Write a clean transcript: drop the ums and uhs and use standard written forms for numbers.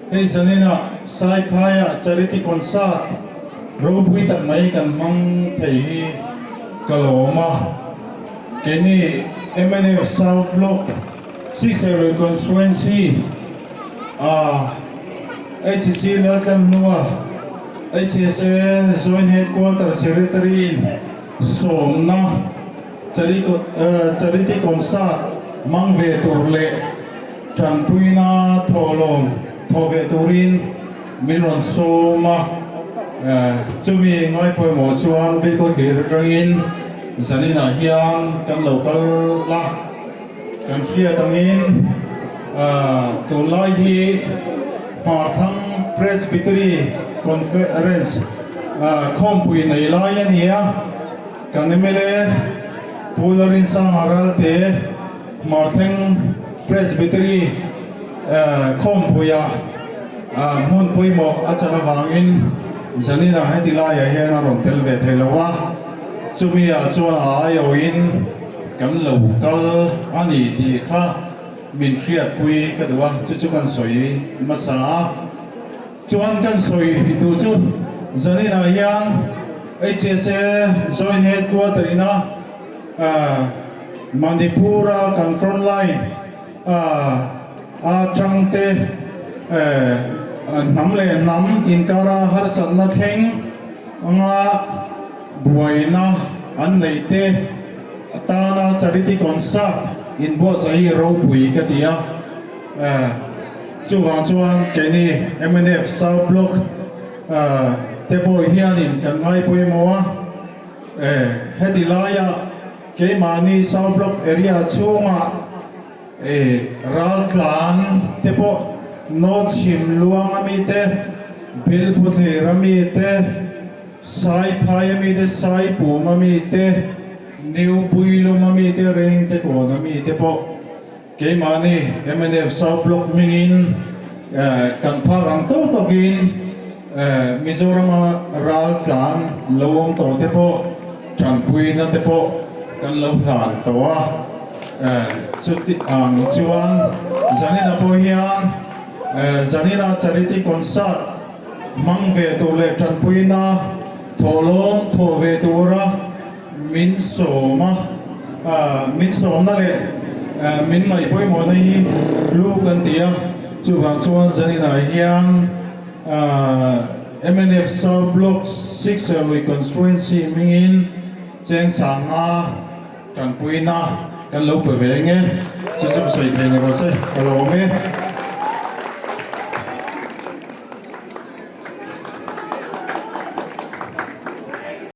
Hei zaninah Saiphaia Charity Concert ropui tak mai kan hmang thei hi ka lawm a. Keini mnf South Block Siserui Constituency a HCC Laltlan hnua HSA Joint Headquarter Secretary in sawmna Charity Concert hmang ve tur leh Tanpuina thawhlawm thawh ve turin min rawn sawm a, chumi ngaipawimawh chuan Biko thlir atangin zaninah hian kan lo kal a, kan hriat angin tunlai hi Hmarthlang Presbytery Conference khawmpui nei lai a ni a, kan mla Pu Larinsanga Ralte, Hmarthleng Presbytery khawmpuiah hmun pawimawh a chan avangin zaninah heti laiah hian a rawn tel ve thei lo a, chumi ah chuan a aiawhin kan lo kal a ni tih kha min hriatpui ka duh a, chu chu kan sawi hmasa a. Chuan kan sawi duh chu zaninah hian HSA Joint Headquarter ina Manipur-a kan front line a tangte hnam leh hnam inkara harsatna thleng anga buaina an neih te atana charity concert inbuatsaih hi ropui ka ti a. Chuvang chuan keini mnf South Block te pawh hianin kan ngai pawimawh a. Heti laia keimahni South Block area chhungah raltlan te pawh North Chhim luang ami te, Bilkhawthlir ami te, Saiphai ami te, Saipum ami te, New Puilum ami te, Rengtekawn ami te pawh Keimahni mnf South Block hmingin kan phak ang tawk tawkin Mizorama ral tlan lo awm tawh te pawh tanpuina te pawh kan lo hlan tawh a. Chuti ang chuan Zanina pawh hian Zanina Charity Concert hmang ve tur leh tanpuina thawhlawm thawh ve tura Min sawm a, min sawmna leh min ngaih pawimawhna hi hlu kan ti a, chuvang chuan zaninah hian mnf South Block Sikserui Constituency hmingin cheng sanga tanpuina kan lo pe ve nge, chu chu ka sawi thei ni rawh se, ka lawm e.